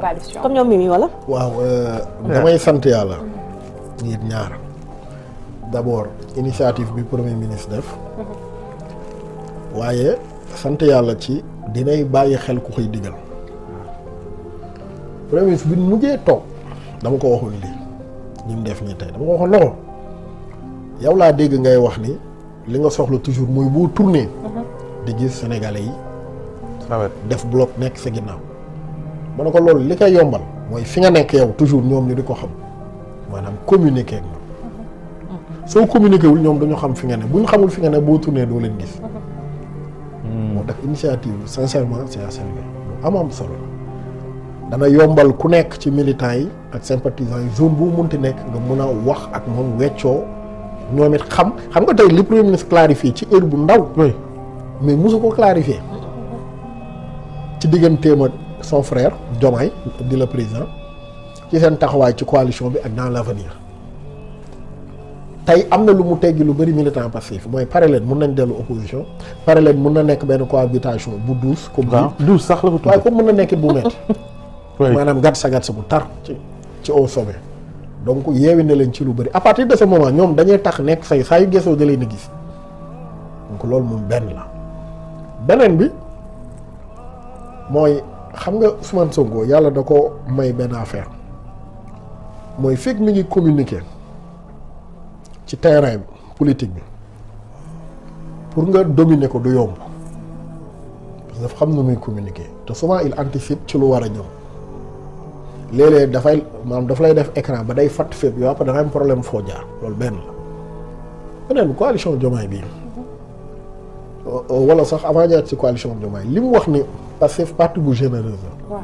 coalition comme ñoom Mimi wala. waaw damay sant yàlla. ngir ñaar d'abord initiative bi premier ministre def. waaye sant yàlla ci dinay bàyyi xel ku koy digal. premier ministre bi mujjee toog dama ko waxoon lii ñi mu def nii tey dama ko waxoon loxo yow laa dégg ngay wax ni li nga soxla toujours muy boo tourné. di gis sénégalais yi. def bloc nekk sa ginnaaw. ma ne ko loolu li koy yombal mooy fi nga nekk yow toujours ñoom ñu di ko xam maanaam communiquer ak ñoom. soo communiquer wul ñoom dañu xam fi nga ne bu ñu xamul fi nga ne boo tourné doo leen gis. moo tax initiative sincèrement c'est à saluer lu am solo dana yombal ku nekk ci militants yi ak sympathisants yi zone bu munti nekk nga mën a wax ak moom weccoo ñoom it xam nga tey li premier ministre clarifié ci heure bu ndaw. mais mosu ko clarifié ci digganteem ak son frère Diomaye di la président ci seen taxawaay ci coalition bi ak dans l'avenir tey am na lu mu teggi lu bëri militant passif mooy pare leen mun nañ dellu opposition pare leen mun na nekk benn cohabitation bu douce comme douce sax la ko tudd waaye comme mun na nekk bu metti maanaam gàtt sa bu tar ci au sommet donc yeewi na leen ci lu bëri à partir de ce moment ñoom dañuy tax nekk say saa yu gesoo da leen a gis donc loolu moom benn la beneen bi mooy xam nga Ousmane Sonko yàlla da ko may benn affaire mooy fekk mi ngi communiquer ci terrain bi politique bi pour nga dominer ko du yomb parce que dafa xam na muy communiquer te souvent il anticipe ci lu war a ñëw léeg-léeg dafay maanaam daf lay def écran ba day fatt fépp yow après da nga am problème foo jaar loolu benn la beneen bi coalition Diomaye bii wala sax avant ñaar ci coalition Diomaye li mu wax ni parce que parti bu généreuse la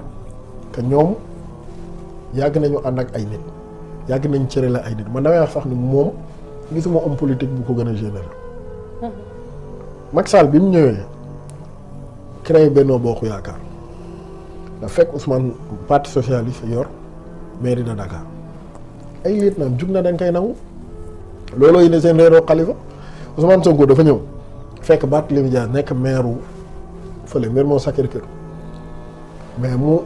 que ñoom yàgg nañu ànd ak ay nit yàgg nañ cëre la ay nit man damay wax sax ni moom gisuma homme politique bu ko gën a généreux. Macky Sall bi mu ñëwee créé Benno Bokk Yaakaar da fekk Ousmane parti socialiste yor mairie de Dakar ay lieutenant jug na dañ koy nangu looloo yi ne seen réeroo Khalifa Ousmane Sonko dafa ñëw fekk Barthélémy Dias nekk maire fële Mermoz Sacré-Cœur mais mu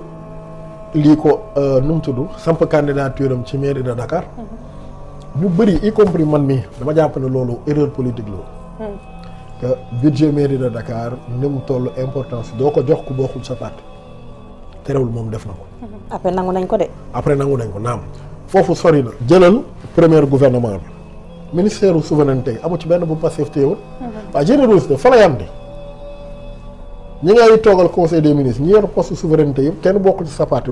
lii ko nu mu tudd samp candidature am ci mairie de Dakar ñu bëri y compris man mii dama jàpp ne loolu erreur politique la woon que budget mairie de Dakar ni mu toll importance doo ko jox ku bokkul sa parti terewul moom def na ko. après nangu nañ ko de. après nangu nañ ko naam foofu sori na. jëlal premier gouvernement bi ministère u souveraineté amu ci benn bu Pastef téewul. waaw générosité fa la yam di ñi ngay toogal conseil des ministres ñi yor poste souveraineté yëpp kenn bokkul ci sa parti.